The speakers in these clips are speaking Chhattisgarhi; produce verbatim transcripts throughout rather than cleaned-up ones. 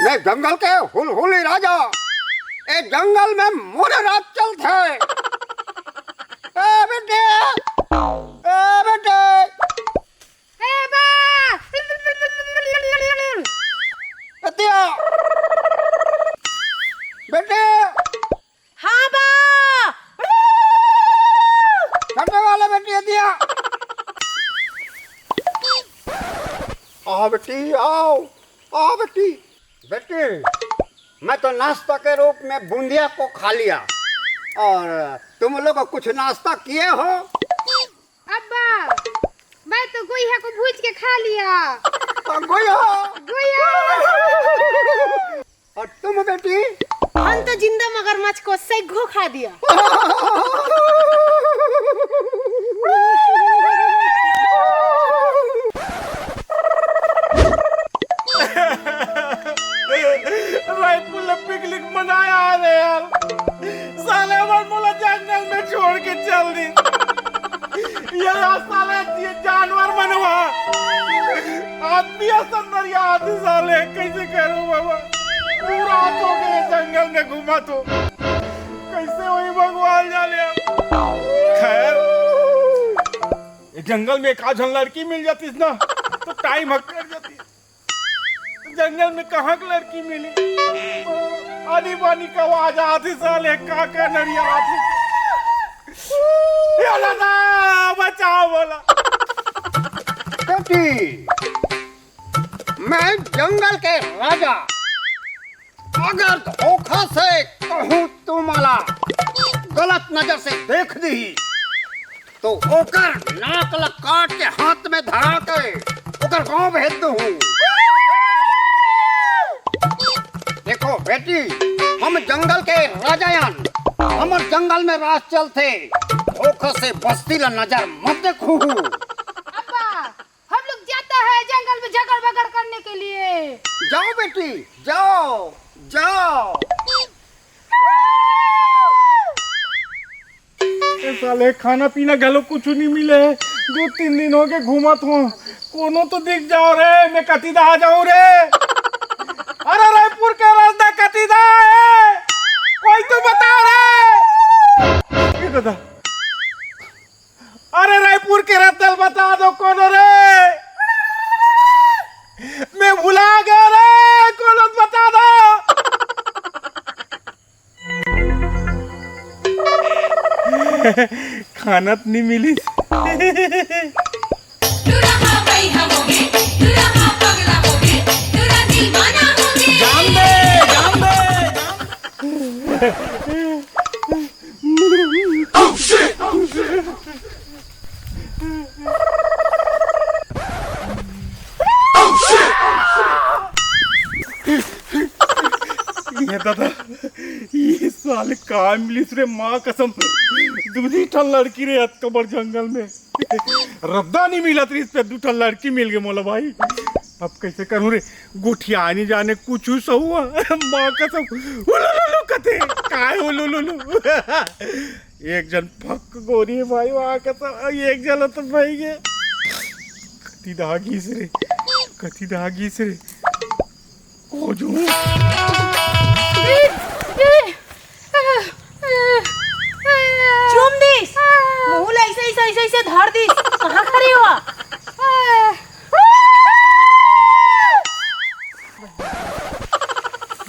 मैं जंगल के हुलहुली राजा। ए जंगल में मोर राज चलथे। ए बेटी, ए बेटी, ए बा। ए दिया, बेटी। हाँ बा। करने वाला बेटी, ए दिया। आओ बेटी, आओ, आओ बेटी। बेटी, मैं तो नाश्ता के रूप में बूंदिया को खा लिया, और तुम लोग कुछ नाश्ता किए हो? अब्बा, मैं तो गोइहा को भूज के खा लिया। हाँ, गोइहा। गोइहा। और तुम बेटी? हम तो जिंदा मगरमच्छ को सैगो खा दिया। रायपुर ले पिकनिक मनाए आए रहे यार, साले मन मोला जंगल में छोड़ के चल दी। ये साले, ये जानवर मन हुआ, आदमी असन नरिया आदमी साले, कैसे करूं बाबा? पूरा तो के जंगल में घूमा तो कैसे वही भगवान जाने अब। खैर, ये जंगल में एक आध झन लड़की मिल जातीस ना, तो टाइम हक कर जाती। जंगल में कहाँ के लड़की मिली? आनी बानी का आवाज आती साले, का का नरिया आती। या दादा, बचाओ बोला। बेटी, मैं जंगल के राजा, अगर धोखा से कहूँ तुम्हारा गलत नजर से देख दी, तो ओकर नाक ला काट के हाथ में धरा के ओकर गांव भेज दूं। देखो बेटी, हम जंगल के राजा यान, हमर जंगल में राज चलथे, धोखा से बस्ती ला नजर मत देखू। अब्बा, हम लोग जाता है जंगल में झगड़ बगड़ करने के लिए। जाओ बेटी, जाओ, जाओ। ए साले, खाना पीना घलो कुछ नहीं मिले है। दो तीन दिन हो गए घूमत हो, कोनो तो दिख जाओ रे, मैं कति दा आ जाऊं रे। अरे रायपुर के रास्ता कति दा है, कोई तो बताओ रे। ये दादा, अरे रायपुर के रतल बता दो कोनो रे, मैं भुला गया रे, कोनो बता दो। खाना तो नहीं मिली। टूरा हा बइहा होगे, टूरा हा पगला होगे, टूरा दीवाना होगे। जान दे, जान दे, जान दे। ये दादा, ये साले का मिलिस रे, माँ कसम, दूधी ठन लड़की रे, अतका बड़ जंगल में रद्दा नहीं मिलत रहिस, दू ठन लड़की मिल गए मोला भाई। अब कैसे करूं रे, गोठिया नहीं जाने कुछ सहुआ। माँ कसम, उलुलुलु कथे, काय उलुलुलु। एक जन फक गोरी है भाई, माँ कसम, एक जन तो भाई ये। कति दागिस रे, कति दागिस रे। कोजू। चूम दिस। मुंह ला ऐसे, ऐसे, ऐसे, ऐसे धर दिस। कहाँ खड़े हो?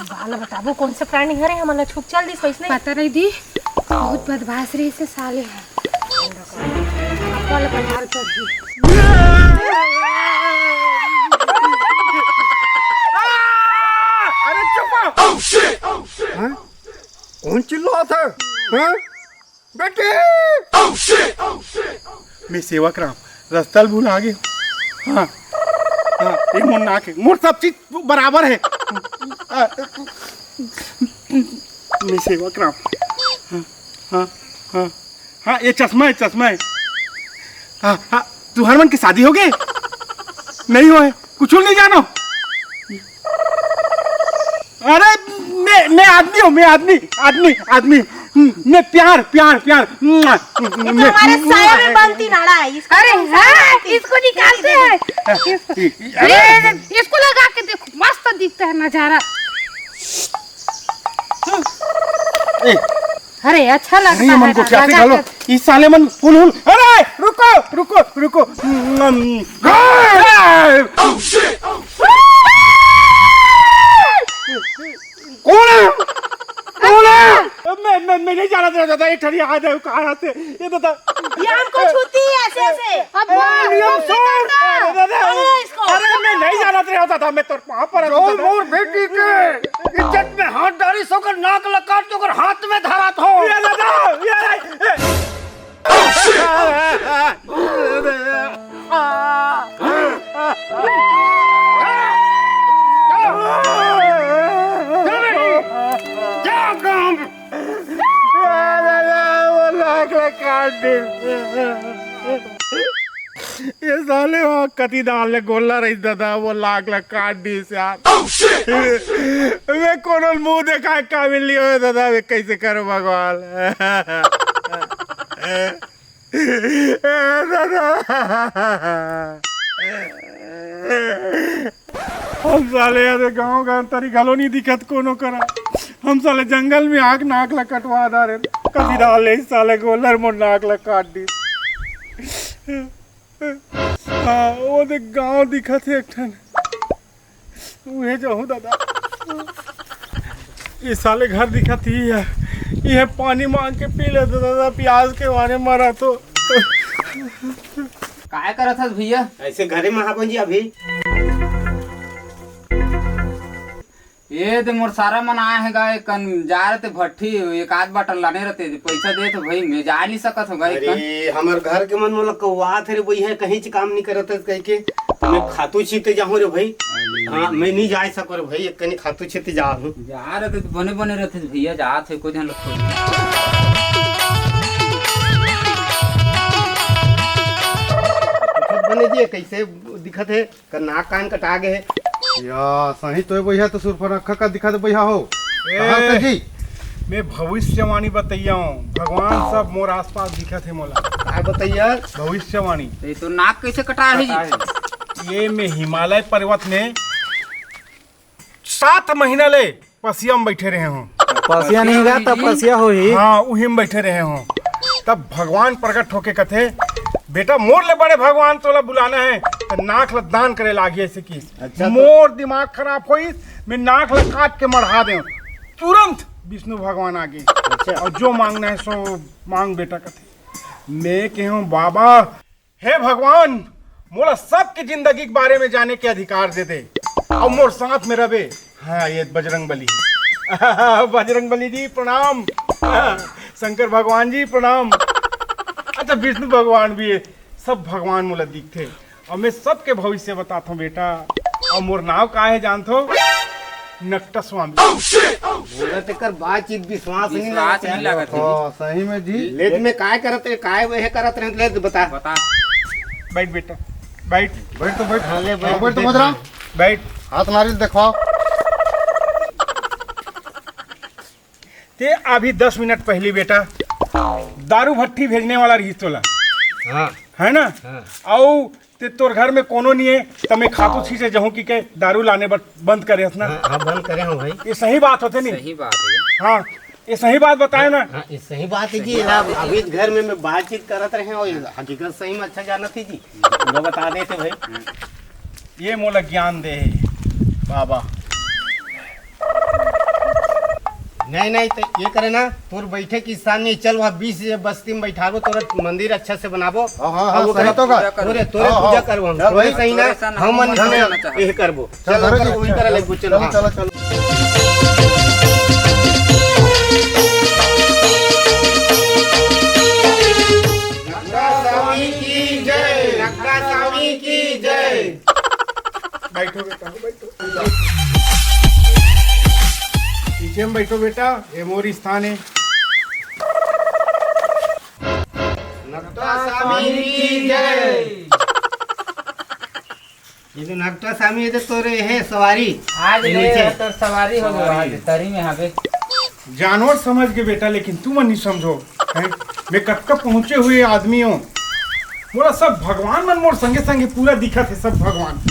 बाल बताबो कौन से प्राणी हरे, हमन ला छुप चल दिस वैसने। पता नहीं दी, बहुत बदमाश रहिस साले ह। वाला पठार चढ़ी। अरे चुप! हाँ? कौन चिल्लात हे? हाँ? बेटी! मैं सेवक राम, रस्ता ल भुला गे। हाँ, हाँ, ये मोर नाक है, मोर सब चीज बराबर है। मैं सेवक राम। हाँ, हाँ, हाँ, हाँ, हाँ, ये चश्मा है, चश्मा है। हाँ, हाँ, तुहर मन के शादी हो गए? नहीं होए, कुछ नहीं जानो। अरे, मैं, मैं आदमी हूँ, मैं आदमी, आदमी, आदमी। मैं प्यार, प्यार, प्यार। ये तो मैं हमारे साया में बनती नाड़ा है, इसको अरे कौन सा हाँ, बनती? इसको निकालते हैं। इसको, अरे, ये, इसको लगा के देखो, मस्त दिखता है नजारा। ए, अरे, अच्छा लगता अरे, ये मन है, को क्या लगा घलो? के इस साले मन हुल हुल। अरे, रुको, रुको, रुको। कौन है? कौन है? मैं, मैं, मैं नहीं जाना चाहता था, ये ठरी आ जाए, कहाँ से? ये बता। ये हमको छूती है ऐसे, ऐसे। अब अरे, बोल, नियम बोल, सुन। निकलता। अरे, दादा। पकड़ो इसको। अरे, मैं नहीं जाना चाहता था, मैं तो वहाँ पर जो मोर बेटी के इज्जत में हाथ डाली, सो कर नाक लगा तो कर हाथ में धरा था। ये दादा, ये, ये। जा काम। ये दादा, वो नाक ला काट दे। ये साले वहाँ कति दाल ले गोला रही दादा, वो नाक ला काट दिस यार। मैं कोनो मुंह देखा काबिल नहीं हो दादा, मैं कैसे करूँ भगवान? दादा, हम साले यार गांव गांव तरी घलो नहीं दिखत कोनो करा। हम साले जंगल में आग नाक ला कटवा डारे। कभी डाले साले गोलर मोर नाक ला काट दी। हाँ, वो देख गांव दिखत हे एक ठन। उहे जाहूं दादा। ये साले घर दिखत ही है। ये पानी मांग के पी लेते दादा, प्यास के मारे मरा तो। काय करत हस भैया? ऐसे घरे में हावन जी अभी। ये दे मोर सारा मन आए हे गा, एक कन जा रहे थे भट्ठी, एक आध बाटल लाने रहते, पैसा दे तो भाई, मैं जा नहीं सकत हूँ गा, एक कन। अरे, हमर घर के मन मोला कौवात हे रे भैया, कहीं च काम नहीं करत हे कह के, तो मैं खातू छीते जाहूँ रे भाई। अरे। हाँ, मैं नहीं जा सको रे भाई, एक कनी खातू छीते जा हूँ। जा रहे थे तो बने बने रहते थे भैया, जा थे, कोई ध्यान रखो। बने जी, कैसे दिखत है? कर नाक कान कटा गे हे। या, सही तो हे भैया, तो सुरफनक्खा का दिखत हे भैया हो। ए, कहाँ से जी? मैं भविष्यवाणी बतैया हूँ, भगवान सब मोर आसपास दिखत हे मोला। काय बतैया? भविष्यवाणी। ये तो नाक कैसे कटा है जी? ये मैं हिमालय पर्वत में सात महीना ले पसिया में बैठे रहे हूँ। पसिया नहीं गा, तब पसिया होही। हाँ, उही में बैठे रहे हूँ। तब भगवान प्रकट होके कथे, "बेटा, मोर ले बड़े भगवान तोला बुलाना है, तो नाक ल दान करे लागी," ऐसे की। अच्छा, तो मोर दिमाग खराब होइस, मैं नाक ल काट के मढ़ा देव। तुरंत विष्णु भगवान आगे। अच्छा। और जो मांगना है सो मांग बेटा कथे। मैं कहूँ, बाबा, हे भगवान, मोला सबके जिंदगी के बारे में जाने के अधिकार दे दे, अउ मोर साथ में रहे। हाँ, ये बजरंग बली। बजरंग बली जी, प्रणाम। शंकर भगवान जी, प्रणाम। अच्छा, विष्णु भगवान भी हे, सब भगवान मोला दिखथे, अउ मैं सबके भविष्य बताथव बेटा। अउ मोर नाव का हे जानथो? नकटा स्वामी। मोला तेकर बातचीत विश्वास नहीं विश्वास लगत नहीं हे। लगत हे। हाँ, सही में जी। ले त मैं काय करत रहे, काय वह करत रहे, ले त बता। बता। बैठ बेटा, बैठ। बैठ तो बैठ। हाँ, ले बैठ। हाँ, बैठ तो बैठ। बैठ। हाथ नारियल दिखाओ। ते अभी दस मिनट पहली बेटा दारू भट्ठी भेजने वाला रहिस तोला। हाँ। है ना? हाँ। अउ ते तोर घर में कोनो नहीं है, त मैं खातू छींचे जाहूं कि के दारू लाने बर बंद करे हस ना? हाँ, हाँ, बंद करे हूँ भाई। ये सही बात होथे नहीं? सही बात है। हाँ, ये सही बात बताए ना? हाँ, ये सही बात है जी। हाँ, अभी घर में मैं बातचीत करत रहे और हकीकत सही में अच्छा जानत ही जी। पूरा बता देते भाई। ये मोला ज्ञान दे हे बाबा। नहीं, नहीं, तो ये करे ना, तोर बैठे के स्थान नहीं, चल वहाँ बीच बस्ती में बैठाबो, तोरा मंदिर अच्छा से बनाबो। हाँ, हाँ, अब हाँ, वो सही करा, तो का। तोरे, तोरे हाँ, पूजा हाँ। करबो हम, चल तोरे भाई। सही ना, तोरे सन हम मन हम इसमें जाना चाहत। ये करबो। चल, चल, चल, धरो जी, वही चल, तरह चल, ले, चल, चल, हाँ। चल, चल। नकटा स्वामी की जय, नकटा स्वामी की जय। बैठो बेटा, बैठो। पीछे में बैठो बेटा, ये मोर स्थान है। नकटा स्वामी की जय। ये तो नकटा स्वामी, ये तो तोरे हे सवारी। आज ये ले नीचे। तोर सवारी हो गयो, सवारी। आज तरी में हवे। जानवर समझ के बेटा, लेकिन तुमन नहीं समझो, हैं? मैं कतका पहुंचे हुए आदमी हूँ। मोला सब भगवान मन मोर संगे संगे पूरा दिखत हे, सब भगवान।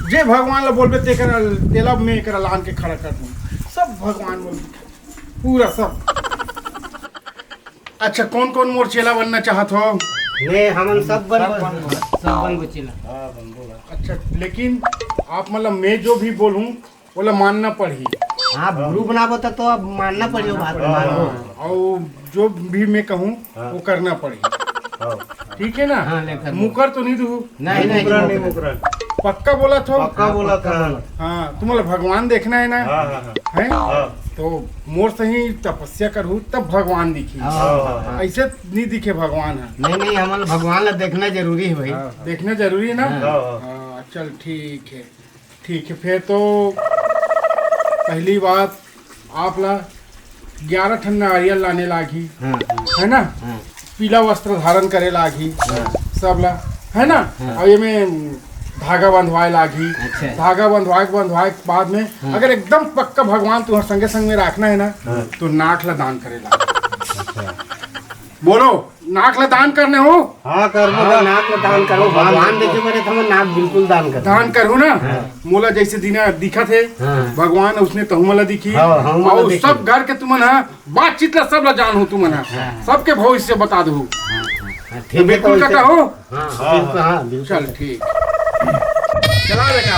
जे भगवान ला बोलबे तेकर, तेला मैं एकरा लान के खड़ा कर दूँ। सब भगवान मोर दिखत हे, पूरा सब। अच्छा, कौन कौन मोर चेला बनना चाहत हो? मैं, हमन सब बन, सब बन, सब बन गोचिला। अच्छा, लेकिन आप, मतलब, मैं जो भी बोलूं, ओला मानना पड़ही। हाँ, गुरु बनाबो त तो अब मानना पड़ही, वो बात मानबो। हाँ, और जो भी मैं कहूँ, हाँ। वो करना पड़ही। हाँ। ठीक है ना? हाँ, लेकर मुकर तो नहीं दूँ। नहीं, नहीं, मुकरन नहीं, मुकरन। पक्का बोला थो? पक्का बोला था। हाँ, तुम्हारा भगवान देखना है ना? हाँ, हाँ, हाँ। है? हाँ। तो मोर सही तपस्या करहू, तब भगवान दिखी। हाँ, हाँ, हाँ। ऐसे नहीं दिखे भगवान है। नहीं, नहीं, हमन भगवान ला देखना जरूरी है भाई। हाँ। देखना जरूरी है ना? हाँ, हाँ। हाँ, चल, ठीक है। ठीक है, फिर तो पहली बात, आप ला ग्यारह ठन नारियल लाने लागही, हाँ, हाँ। है ना? हाँ। पीला वस्त्र धारण करे लागही, हाँ। सब ला, है ना? हाँ। और ये में धागा बंधवाए लागही। अच्छा। धागा बंधवाए के, बंधवाए के बाद में, हाँ। अगर एकदम पक्का भगवान तुम्हारे संगे संग में रखना है ना, हाँ। तो नाक ला दान करे लागही। अच्छा। बोलो, नाक ला दान करने हो? हाँ, करबो हाँ, गा। नाक ला दान करबो। भगवान देखे बरे त हमन नाक बिल्कुल दान करबो। दान करहू ना? हाँ। मोला जैसे दिना दिखत हे, हाँ। भगवान उसने तहु मोला दिखी। हाँ, हम मोला और दिखी। सब घर के तुमन हा, बातचीत ला सब ला जानहू तुमन हा। हाँ। सबके भविष्य बता दहू। हाँ, हाँ, हाँ, ठीक है, बिल्कुल तो कटा हो? हाँ, हाँ, बिल्कुल, हाँ। हाँ, बिल्कुल। चल, ठीक। चला बेटा।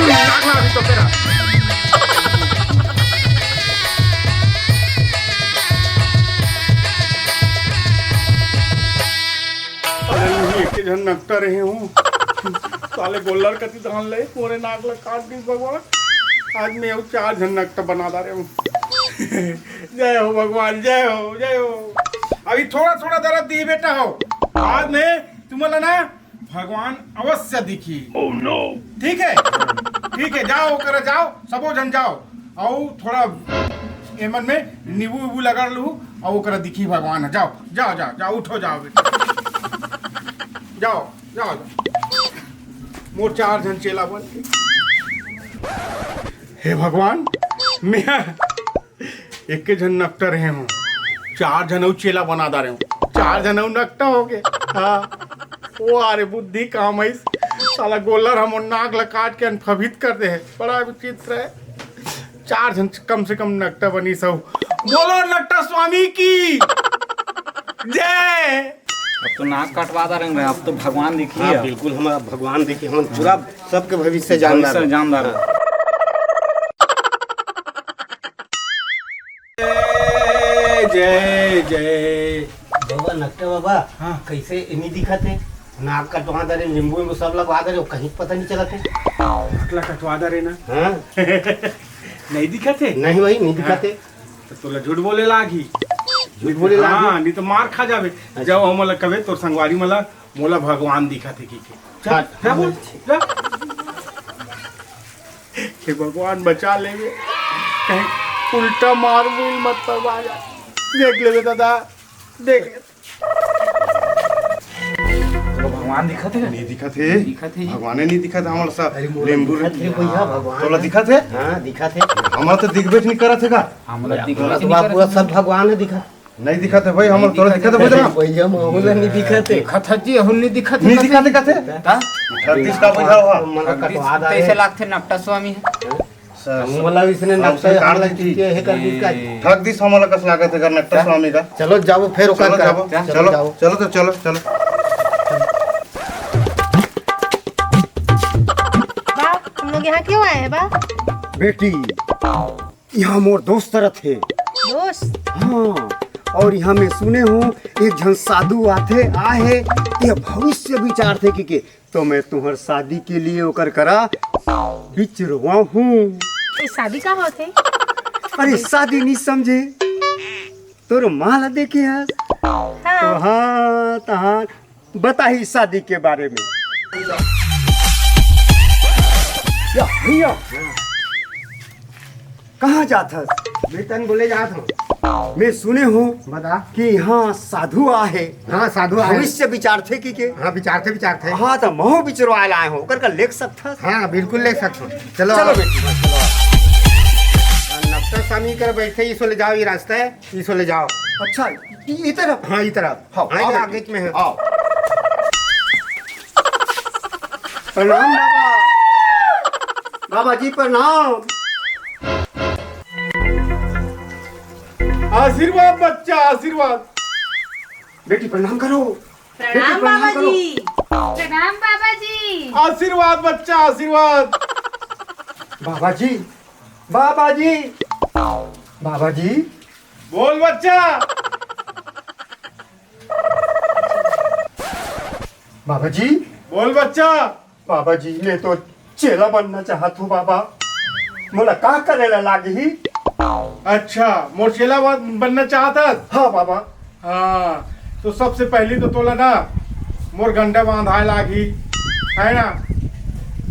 नाक ला अभी तो तेरा। अरे नहीं, एक झन नकटा रहे हूँ। साले गोल्लर कति धान ले, मोरे नाक ला काट दिस भगवान। आज मैं अउ चार झन नकटा बना डारे हूँ। जय हो भगवान, जय हो, जय हो। अभी थोड़ा थोड़ा दर्द दी बेटा हो, बाद में तुम्हारा ना भगवान अवश्य दिखी। Oh no! ठीक है, ठीक है, जाओ, ओकरा जाओ, सबो झन जाओ, अउ थोड़ा एमन में नींबू उबू लगा लू, अउ ओकरा दिखी भगवान है। जाओ, जाओ, जाओ, जाओ, उठो, जाओ बेटा, जाओ, जाओ, जाओ। मोर चार झन चेला बन गए। हे भगवान, मैं एक झन नकटा रहे हूँ, चार झन अउ चेला बना डारे हूँ, चार झन अउ नकटा हो गए। हाँ, वो अरे बुद्धि काम आइस, साला गोल्लर हमर नाक ला काट के अनफभित कर दे है, बड़ा विचित्र है। चार झन कम से कम नकटा बनी सब। बोलो नकटा स्वामी की जय। अब तो नाक कटवा डारे हूँ, अब तो भगवान दिखी हाँ, है। बिल्कुल, हम भगवान दिखी, हम पूरा सबके भविष्य जानदार। भविष्य जानदार। जय, जय, जय। बाबा, नकटा बाबा, हाँ। कैसे नहीं दिखत है? नाक कटवा डारे, नींबू वींबू सब लगवा डारे, कहीं पता नहीं चलत है। नाक ला कटवा डारे ना। हाँ। नहीं दिखत है? नहीं भाई, नहीं दिखत है। हाँ। तो तोला झूठ बोले लागही। झूठ बोले लागही? हाँ, नहीं तो मार खा जाबे। अच्छा। जब हम मोला कबे तोर संगवारी मन ला, मोला भगवान दिखत है कि के। जा, हाँ। जा बोल, जा। हे भगवान, बचा लेबे, कहीं उल्टा मार मुइल मत परवा जा। देख लेबे दादा, देख। तोला भगवान दिखत है? नहीं दिखत है। दिखत है। भगवाने नहीं दिखत है हमर साथ। अरे, मोला नींबू दिखत है भैया, भगवान। तोला दिखत है? हाँ, दिखत है। हमला तो दिखबे नहीं करत है का? हमला दिखबे नहीं करत है। पूरा सब भगवान है दिखत। नहीं दिखत है भाई, हमर तोला दिखत है, बुझना? भैया, हमला नहीं दिखत है। दिखत है जी, हमला नहीं दिखत है। नहीं दिखत है, दिखत है? ता? छत्तीस का पैसा हुआ। हमला कटवा दे। कैसे लागथे नकटा स्वामी है? सर, हमला इसने नक्शा निकाल हमला दी थी। चीटिया है कर दी का? ठग दिस हमला कस लागत है कर नकटा स्वामी का। चलो जाओ फिर ओकर चलो कर। जाओ, चलो चलो, जाओ। चलो तो चलो, चलो। बा, तुम लोग यहाँ क्यों आए हैं बा? बेटी, यहाँ मोर दोस्त रथे। दोस्त? हाँ, और यहाँ मैं सुने हूँ एक झन साधु आथे, आहे, ये भविष्य विचारथे कि के, तो मैं तुम्हार शादी के लिए ओकर करा विचरवा हूँ। ये शादी का होथे? अरे शादी नहीं समझे, तोर माँ ला देखे हस? हाँ। तो हाँ, तहाँ बताही शादी के बारे में। या भैया, कहाँ जात हस? मैं तन बोले जात हूँ। मैं सुने हूँ बता। कि यहाँ साधु आहे। हाँ, साधु आहे। भविष्य विचारथे कि के? हाँ, विचारथे, विचारथे। हाँ, तो महू विचरवाए ला आए हूँ, ओकर का लेख सकथस? हाँ, बिल्कुल लेख सकथो। चलो, चलो आओ। बेटी। हाँ, चलो। नक्शा स्वामी कर बैठे, इसो ले जाओ, ये रास्ता है, इसो ले जाओ। अच्छा, इ-, इधर? हाँ, इधर आओ। हाँ, हाँ, आओ ये बेटी। आगे में है। आओ। प्रणाम बाबा। बाबा जी प्रणाम। आशीर्वाद बच्चा, आशीर्वाद। बेटी प्रणाम करो। प्रणाम प्रणाम बाबा करो। जी। प्रणाम बाबा जी। आशीर्वाद बच्चा, आशीर्वाद। बाबा जी, बाबा जी, बाबा जी। बोल बच्चा। बाबा जी। बोल बच्चा। बाबा जी, मैं तो चेला बनना चाहत हूँ बाबा, मोला का करे ला लागही? अच्छा, मोर चेला बन-, बनना चाहत हस? हाँ बाबा। हाँ, तो सबसे पहली तो तोला ना मोर गंडा बांधाए लागही, है ना?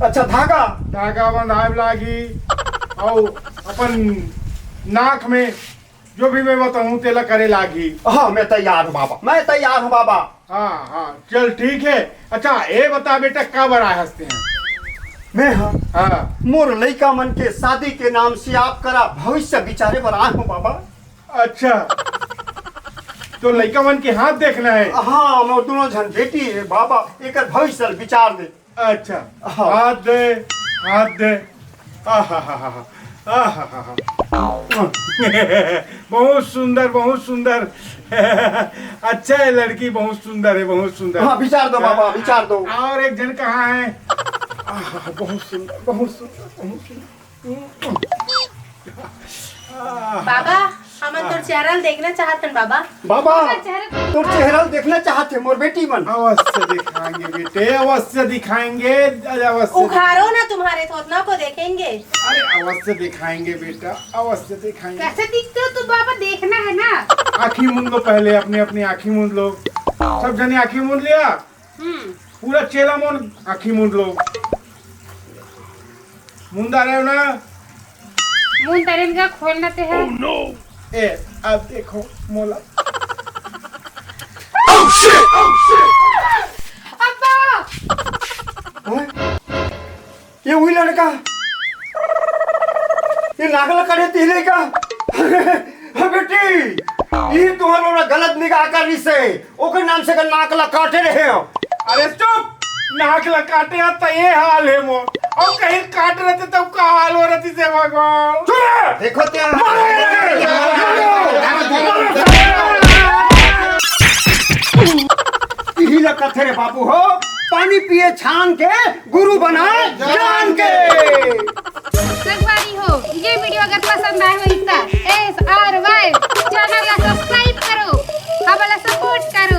अच्छा, धागा? धागा बांधाए लागही, और अपन नाक में जो भी मैं बताऊं तेला करे लागही। हाँ, मैं तैयार हूँ बाबा, मैं तैयार हूँ बाबा। हाँ, हाँ, चल ठीक है। अच्छा, ये बता बेटा, का बर आए हस तें? मैं हाँ, हाँ। मोर लइका मन के शादी के नाम से आप करा भविष्य बिचारे बर आए हूँ बाबा। अच्छा, तो लइका मन के हाथ देखना है? हाँ, मोर दोनों झन बेटी है बाबा, एकर भविष्य बिचार दे। अच्छा, हाँ। हाथ दे, हाथ दे। आहाहाहा, आहाहाहा। बहुत सुंदर, बहुत सुंदर। अच्छा है लड़की, बहुत सुंदर है, बहुत सुंदर। हाँ, बिचार दो बाबा, बिचार दो। और एक झन कहाँ है? आहा, बहुत सुंदर, बहुत सुंदर, बहुत सुंदर। बाबा, हमन तोर चेहरा ल देखना चाहत हन बाबा। बाबा, तोर चेहरा तोर चेहरा ल देखना चाहत हे मोर बेटी मन। अवश्य दिखाएंगे बेटे, अवश्य दिखाएंगे, अवश्य। उखाड़ो ना, तुम्हारे थोथना को देखेंगे। अरे अवश्य दिखाएंगे बेटा, अवश्य दिखाएंगे। कैसे दिखते हो तुम बाबा, देखना है ना। आँखी मूंद लो पहले, अपनी अपनी आँखी मूंद लो। सब जने आँखी मूंद लिया। हम्म। पूरा चेला मन आँखी मूंद लो। मूंद डारे हो ना? मूंद डारे, इनका खोलना ते है। ए, अब देखो मोला। अब्बा! हैं? ये वही लड़का, ये नाक ला काटे तिहले का? हाँ बेटी, ये तुम्हारा गलत निगाह कर रही से, ओकर नाम से का नाक ला काटे रहे हो। अरे चुप, नाक ला काटे हस त ये हाल है मोर, और कहीं काट रहते तब का हाल हो रहती से भगवान। चुप! देखो क्या यही ला कथे रे बाबू हो, पानी पिए छान के, गुरु बनाए जान के। संगवारी हो, ये वीडियो अगर पसंद आए हो त S R Y चैनल ला सब्सक्राइब करो, हमला सपोर्ट करो।